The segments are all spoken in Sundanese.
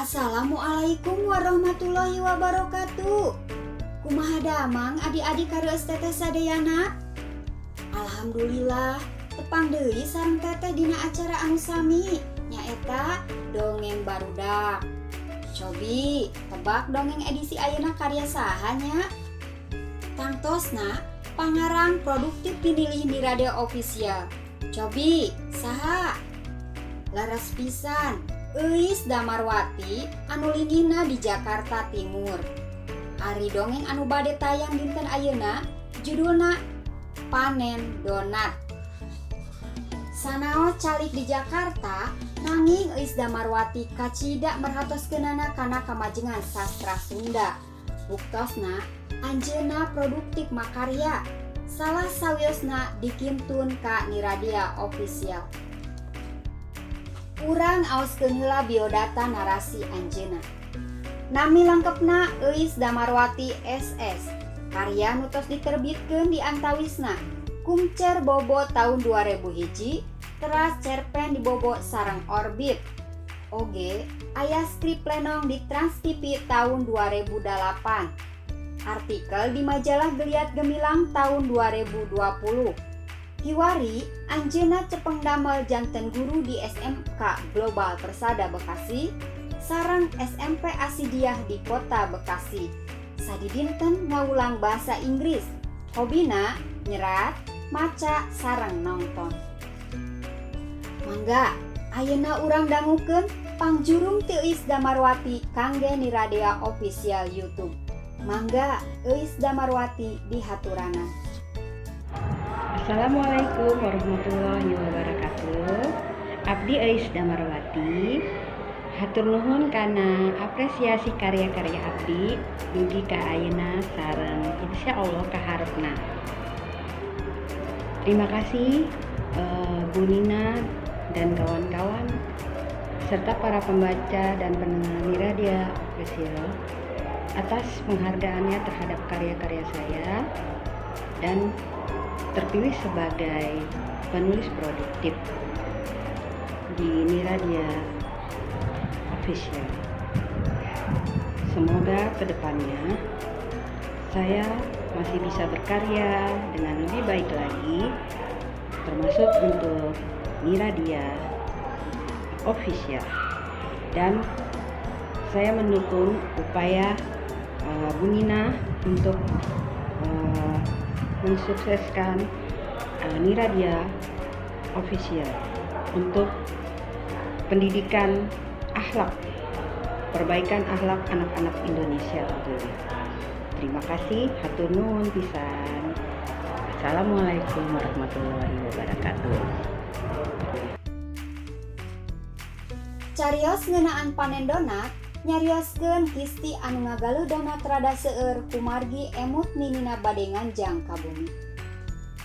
Assalamualaikum warahmatullahi wabarakatuh. Kumaha damang, adik-adik kareueus teteh sadayana? Alhamdulillah, tepang deui sareng teteh dina acara anu sami, nyaeta Dongeng Barudak. Cobi tebak, dongeng edisi ayeuna karya saha nya? Tangtosna pangarang produktif dinilih di radio official. Cobi, saha? Leres pisan, Euis Damarwati anu linggihna di Jakarta Timur. Ari dongeng anu bade tayang dinten ayeuna judulna Panen Donat. Sanaos calik di Jakarta, nanging Euis Damarwati kacida merhatoskeunana kana kamajengan sastra Sunda. Buktosna anjeunna produktif makarya. Salah sawiosna dikintun ka Niradia Official. Urang aoskeun heula biodata narasi anjeunna. Nami lengkepna Euis Damarwati SS. Karya nu tos diterbitkeun di antawisna Kumcer Bobo tahun 2001, teras cerpen di Bobo sareng Orbit. Oge aya skrip lenong di Trans TV tahun 2008. Artikel di majalah Geliat Gemilang tahun 2020. Kiwari anjeunna cepeng damel janten guru di SMK Global Persada Bekasi sareng SMP Asidiah di Kota Bekasi. Sadidinten ngawulang bahasa Inggris. Hobina nyerat, maca, sareng nonton. Mangga, ayeuna urang dangukeun pangjurung ti Euis Damarwati kangge Niradia Official YouTube. Mangga, Euis Damarwati dihaturanan. Assalamualaikum warahmatullahi wabarakatuh. Abdi Euis Damarwati. Hatur nuhun kana apresiasi karya-karya abdi dugi ka ayeuna sareng insya Allah ka harepna. Terima kasih, Bu Nina dan kawan-kawan serta para pembaca dan pendengar Niradia Official atas penghargaannya terhadap karya-karya saya dan terpilih sebagai penulis produktif di Niradia Official. Semoga kedepannya saya masih bisa berkarya dengan lebih baik lagi, termasuk untuk Niradia Official. Dan saya mendukung upaya Bu Nina untuk mensukseskan Niradia Official untuk pendidikan akhlak, perbaikan akhlak anak-anak Indonesia tentunya. Terima kasih, hatur nuhun pisan. Assalamualaikum warahmatullahi wabarakatuh. Carios ngeunaan panen donat nyarioskeun Kisti anu ngagaluh donat rada seueur kumargi emut ninina bade nganjang ka bumi.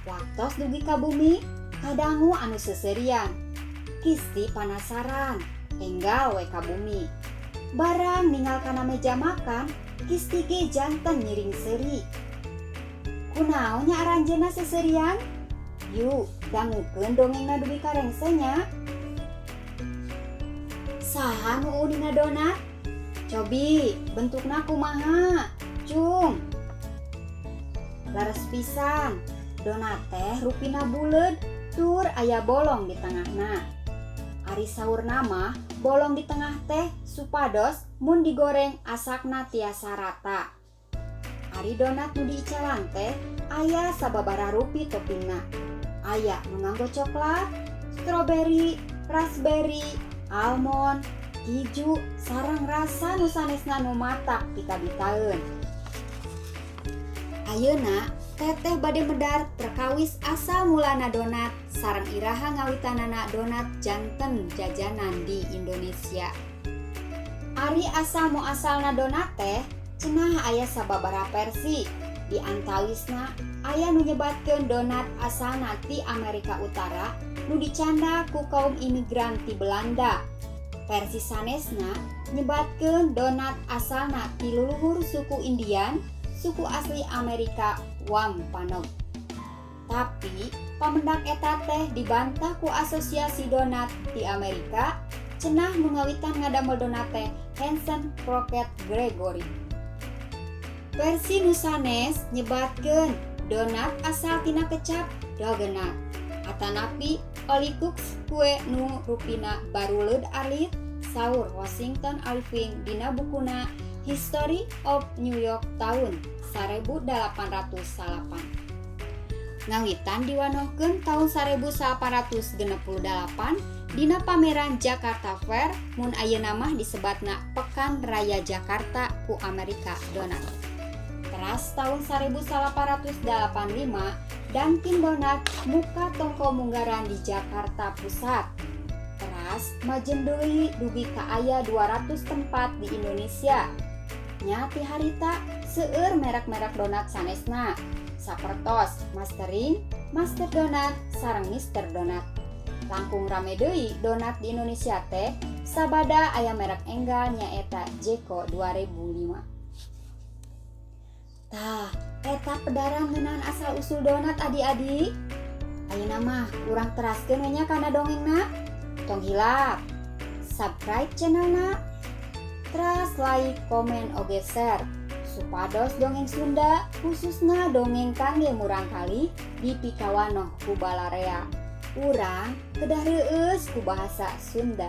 Waktos dugi ka bumi, kadangu anu seuseurian. Kisti panasaran, enggal we ka bumi. Barang ningal kana meja makan, Kisti ge janten nyiring seuri. Kunaon nya aranjeunna seuseurian? Yuk, dangukeun dongengna dugi ka rengse nya. Saha nu uninga donat? Cobi, bentukna kumaha? Cung. Leres pisan. Donat teh rupina buleud tur aya bolong di tengahna. Ari saurna mah bolong di tengah teh supados mun digoreng asakna tiasa rata. Ari donat nu diicalan teh aya sababaraha rupi toppingna. Aya nu nganggo coklat, stroberi, raspberry, almond, keju, sareng rasa nu sanesna nu matak pikabitaeun. Ayeuna teteh bade medar perkawis asal mulana donat sareng iraha ngawitanana donat janten jajanan di Indonesia. Ari asal muasalna donat teh cenah aya sababaraha versi. Di antawisna aya nu nyebatkeun donat asalna ti Amerika Utara nu dicanda ku kaum imigran ti Belanda. Versi sanesna nyebatkeun donat asalna ti luluhur suku Indian, suku asli Amerika Wampanoag. Tapi pamendak eta teh dibantah ku Asosiasi Donat di Amerika, cenah nu ngawitan ngadamel donat teh Hanson Crockett Gregory. Versi nu sanes nyebatkeun donat asal tina kecap doughnut atanapi olykoeks, kue nu rupina baruleud alit, saur Washington Irving dina bukuna History of New York taun 1809. Ngawitan diwanohkeun taun 1868 dina pameran Jakarta Fair, mun ayeuna mah disebatna Pekan Raya Jakarta, ku Amerika Donat. Teras tahun 1885 Dunkin Donat muka tongko munggaran di Jakarta Pusat. Teras majen deui dugi ka aya 200 tempat di Indonesia. Nya, ti harita seueur merek-merek donat sanesna, sapertos Mastering, Master Donat, sareng Mister Donat. Langkung rame deui donat di Indonesia teh sabada aya merek enggal, nyaeta Jeko 2005. Tah, eta pedaran ngeunaan asal usul donat, adik-adik. Ayeuna mah urang teraskeun we nya kana dongengna. Tong hilap subscribe channelna, teras like, komen, oge share, supados dongeng Sunda, khususna dongeng kangge murangkalih, dipikawanoh ku balarea. Urang kedah reueus ku bahasa Sunda.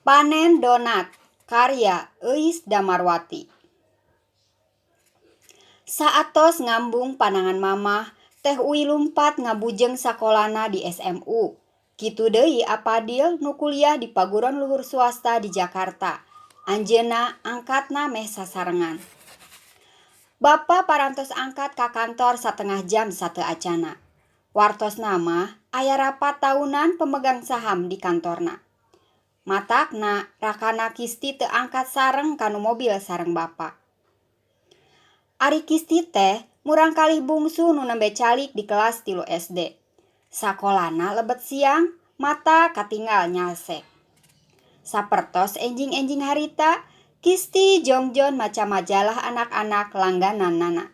Panen Donat karya Euis Damarwati. Saatos ngambung panangan mamah, Teh Uwi lumpat ngabujeng sakolana di SMU. Kitu deui Apadil nu kuliah di paguron luhur swasta di Jakarta. Anjeunna angkatna meh sasarengan. Bapa parantos angkat ka kantor satengah jam sateuacanna. Wartosna mah aya rapat tahunan pemegang saham di kantorna. Matakna rakana Kisti teu angkat sareng kana mobil sareng bapa. Ari Kisti teh murangkalih bungsu nu nembe calik di kelas 3 SD. Sakolana lebet siang, matak katinggal nyalse. Sapertos enjing-enjing harita, Kisti jongjon maca majalah anak-anak langganannana.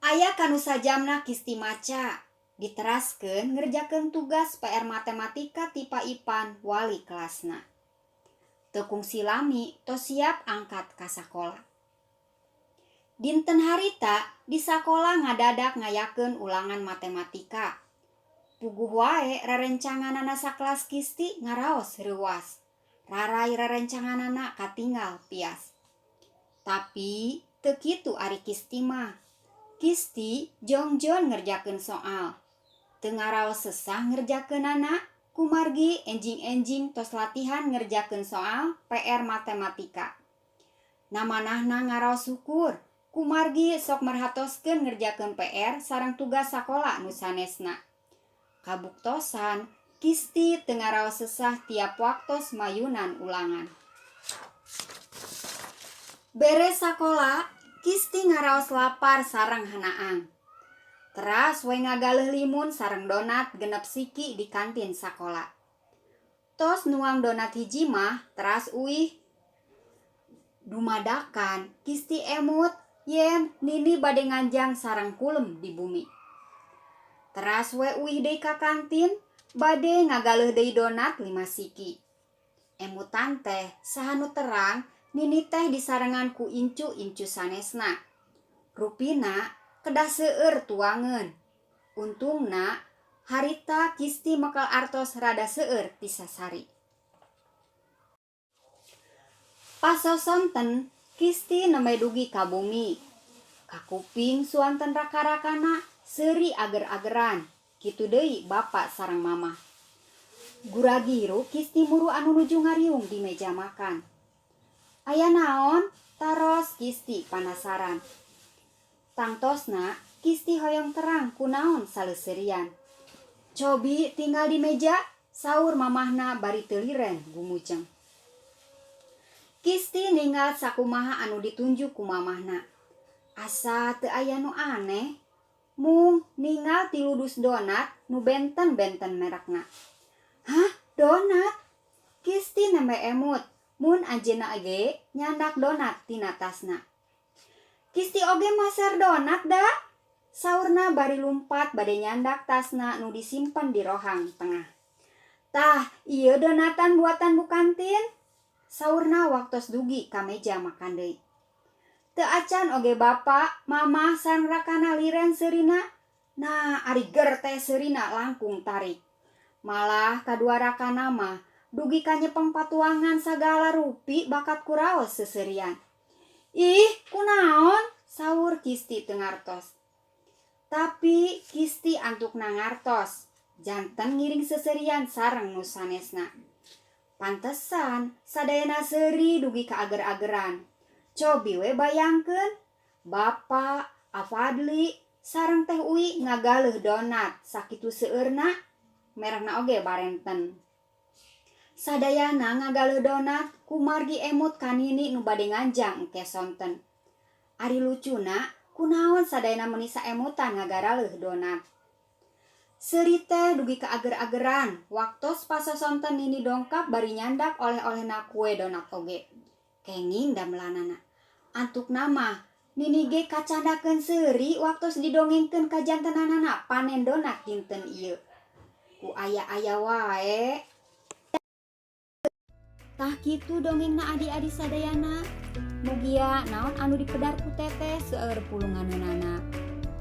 Aya kanu sajamna Kisti maca, diteraskeun ngerjakeun tugas PR matematika ti Pa Ipan, wali kelasna. Teu kungsi lami tos siap angkat ka sakola. Dinten harita di sakola ngadadak ngayakeun ulangan matematika. Puguh wae rerencanganana sakelas Kisti ngaraos reuwas. Raray rerencanganana katinggal pias. Tapi teu kitu ari Kisti mah. Kisti jongjon ngerjakeun soal. Teu ngaraos sesah ngerjakeunana kumargi enjing-enjing tos latihan ngerjakeun soal PR matematika. Namanahna ngaraos syukur kumargi sok merhatoskeun ngerjakeun PR sareng tugas sakola nu sanesna. Kabuktosan Kisti teu ngaraos sesah tiap waktos mayunan ulangan. Beres sakola, Kisti ngaraos lapar sareng hanaang. Teras we ngagaleuh limun sareng donat 6 siki di kantin sakola. Tos nuang donat hiji mah teras uih. Dumadakan Kisti emut yen Nini bade nganjang sareng kulem di bumi. Teras we uih deui ka kantin, bade ngagaleuh deui donat 5 siki. Emutan teh saha nu terang Nini teh disarengan ku incu-incu sanesna. Rupina kedah seueur tuangeun. Untungna harita Kisti mekel artos rada seueur ti sasari. Pasosonten Kisti nembe dugi ka bumi. Kakuping suanten raka-rakana seuri ager-ageran. Kitu deui bapa sareng mamah. Guragiru Kisti muru anu nuju ngariung di meja makan. "Aya naon?" taros Kisti panasaran. Tangtosna Kisti hoyong terang kunaon saleuseurian. "Cobi tinggal di meja," saur mamahna bari teu liren gumujeng. Kisti ningal sakumaha anu ditunjuk ku mamahna. Asa teu aya nu aneh. Mung ningal 3 dus donat nu benten-benten merekna. "Hah, donat?" Kisti nembe emut mun anjeunna ge nyandak donat tina tasna. "Kisti oge meser donat da," saurna bari lumpat bade nyandak tasna nu disimpen di rohang tengah. "Tah, ieu donatan buatan Bu Kantin," saurna waktos dugi ka meja makan deui. Teu acan oge bapa, mamah sareng rakana liren seurina. Nah, ari ger teh seurina langkung tarik. Malah kadua rakana mah dugi ka nyepeng patuangan sagala rupi bakat ku raos seuseurian. "Ih, kunaon?" saur Kisti teu ngartos. Tapi Kisti antukna ngartos, janten ngiring seuseurian sareng nu sanesna. Pantesan sadayana seuri dugi ka ager-ageran. Cobi we bayangkeun, Bapa, Afadli, sareng Teh Uwi ngagaleuh donat sakitu seueurna, merekna oge barenten. Sadayana ngagaleuh donat kumargi emut ka Nini nu bade nganjang engke sonten. Ari lucuna, kunaon sadayana meuni saemutan ngagaraleuh donat. Seuri teh dugi ka ager-ageran waktos pasosonten Nini dongkap bari nyandak oleh-olehna kue donat oge. Kenging damelanana. Antukna mah Nini ge kacandakeun seuri waktos didongengkeun kajantenanana panen donat dinten ieu. Ku aya-aya wae. Tah, kitu dongengna, adi-adi sadayana. Mugia naon anu dipedar ku Teteh seueur pulunganeunana.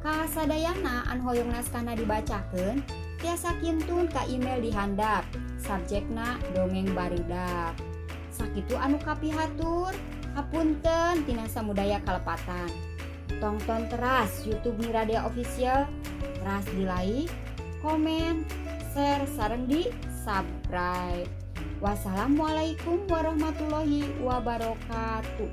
Ka sadayana anu hoyong naskahna dibacakeun, tiasa kintun ka email di handap. Subjekna dongeng barudak. Sakitu anu kapihatur. Hapunten tina samudaya kalepatan. Tongton teras YouTube Miradea Official, teras di like, komen, share, sareng di subscribe. Wassalamualaikum warahmatullahi wabarakatuh.